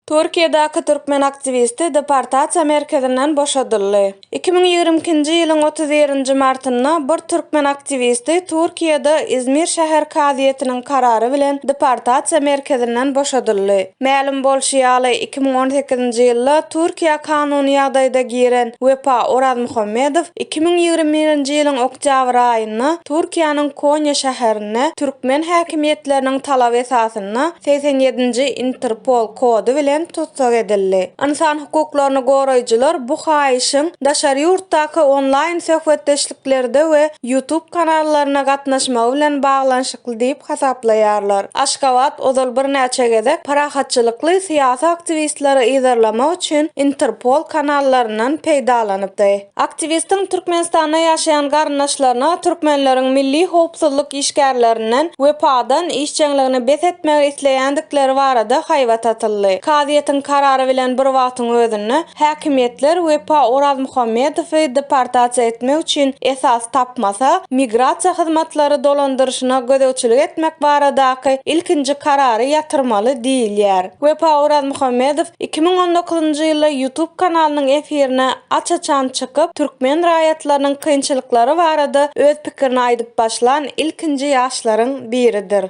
Türkiýedäki türkmen aktiwisti deportasiýa merkezinden boşadyldy. 2022-nji ýylyň 31-nji martynda bir türkmen aktiwisti Türkiýede Izmir şäher kazyýetiniň karary bilen deportasiýa merkezinden boşadyldy. Mälim bolşy ýaly, 2018-nji ýylda Türkiýä kanuny ýagdaýda giren Wepa Orazmuhammedow 2021-nji ýylyň oktýabr aýynda Türkiýäniň Konýa şäherinde türkmen häkimiýetleriniň talaby esasynda 87-nji Interpol kody bilen tussag edildi. Ynsan hukuklaryny goraýjylar bu haýyşyň daşary ýurtdaky onlaýn söhbetdeşliklerde we YouTube kanallaryna gatnaşmagy bilen baglanyşykly diýip hasaplaýarlar. Aşgabat ozal birnäçe gezek parahatçylykly syýasy aktiwistleri yzarlamak üçin Interpol kanallaryndan peýdalanypdy. Aktiwistiň Türkmenistanda ýaşaýan garyndaşlaryna türkmenleriň milli howpsuzlyk işgärlerinden Wepadan işjeňligini bes etmegi isleýändikleri barada haýbat atyldy. Kazyýetiň karary bilen bir wagtyň özünde, häkimiýetler Wepa Orazmuhammedowy deportasiýa etmek üçin esas tapmasa, migrasiýa hyzmatlary dolandyryşyna gözegçilik etmek baradaky ilkinji karary ýatyrmaly diýilýär. Wepa Orazmuhammedow 2019-njy ýylda YouTube kanalynyň efirine aç-açan çykyp, türkmen raýatlarynyň kynçylyklary barada öz pikirini aýdyp başlan ilkinji ýaşlaryň biridir.